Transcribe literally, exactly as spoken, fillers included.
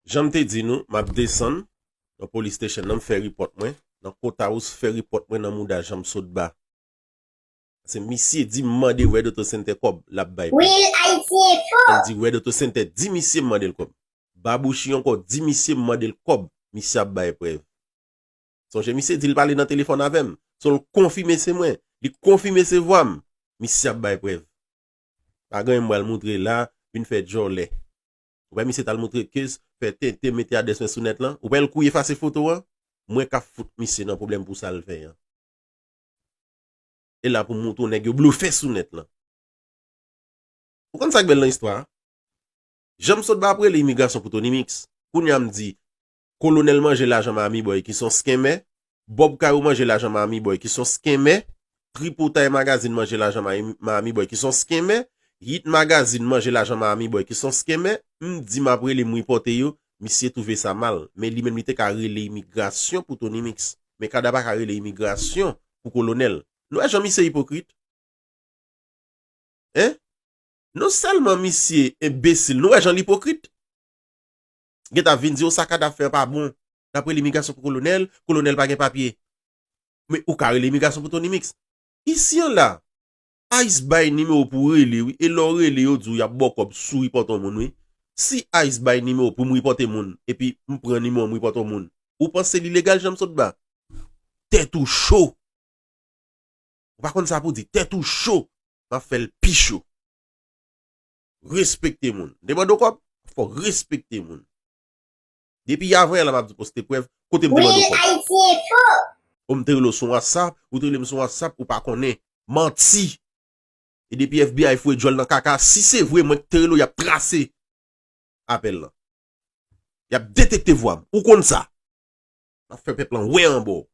Jan m te di nou, m ap desann nan police station nan, m fè report mwen nan courthouse, fè report mwen nan mouda Janm Sotba. Se misye di m mande Red Auto Center kòb, l ap bay prèv. Real Haiti Info. L di Red Auto Center di misye m mande l kòb. Babouchi ankò di misye m mande l kòb, misye ap bay prèv. Sonje misye di l pale nan telefòn avè m. So l konfime se mwen. Li konfime se vwa m. Misye ap bay prèv. Pa gen anyen m pral moutre la, vin fè djòlè. Ou wè misye t al moutre kez, fè tenten, mete adrès mwen sou nèt lan. Ou wè l kouri efase foto an? Mwen k ap fout misye nan pwoblèm pou sa l fè an. E la pou m moutre w nèg yo blofè sou nèt lan. Ou konn sa k bèl nan istwa a? Janm Sotba ap rele imigrasyon pou Tony Mix. Kounye a m di, Kolonèl manje lajan Miami Boy ki se yon skemè, Bob Caro manje lajan Miami Boy ki se yon skemè, Tripotay Magazine manje lajan Miami Boy ki se yon skemè, Hit Magazine manje lajan Miami Boy ki se yon skemè, m di m ap rele m ripòte yo, misye twouve sa mal, men li menm li te ka rele imigrasyon pou Tony Mix. Men Kada pa ka rele imigrasyon pou Kolonèl. Nou wè jan misye ipokrit? Hein? Non sèlman misye enbesil, nou wè jan l ipokrit? Gentan vin di, o sa Kada ap fè an pa bon. L ap rele imigrasyon pou Kolonèl, Kolonèl pa gen papye. Men ou ka rele imigrasyon pou Tony Mix. Isi an la, ICE bay nimewo pou w rele, wi, e lè w rele, yo di w y ap ba w kòb si w ripòte yon moun, wi. Si ICE bay nimewo pou m ripòte moun, epi m pran nimewo m ripòte yon moun, ou panse li legal, Janm Sotba? Tèt ou cho. Ou pa konn sa pou di. Tèt ou cho, m ap fè l pi cho. Respekte moun. M te mande w kòb, fò w respekte moun. Depi avan yè la m ap di poste prèv, kote m te mande w kòb? Real Haiti Info. O m te rele w sou WhatsApp, ou te rele m sou WhatsApp, ou pa konnen. Manti. E depi FBI foure djòl nan kaka, si se vre mwen k te rele w, y ap trase apèl lan. Y ap detekte vwa m. Ou konn sa. M ap fè pèp lan wè anba w.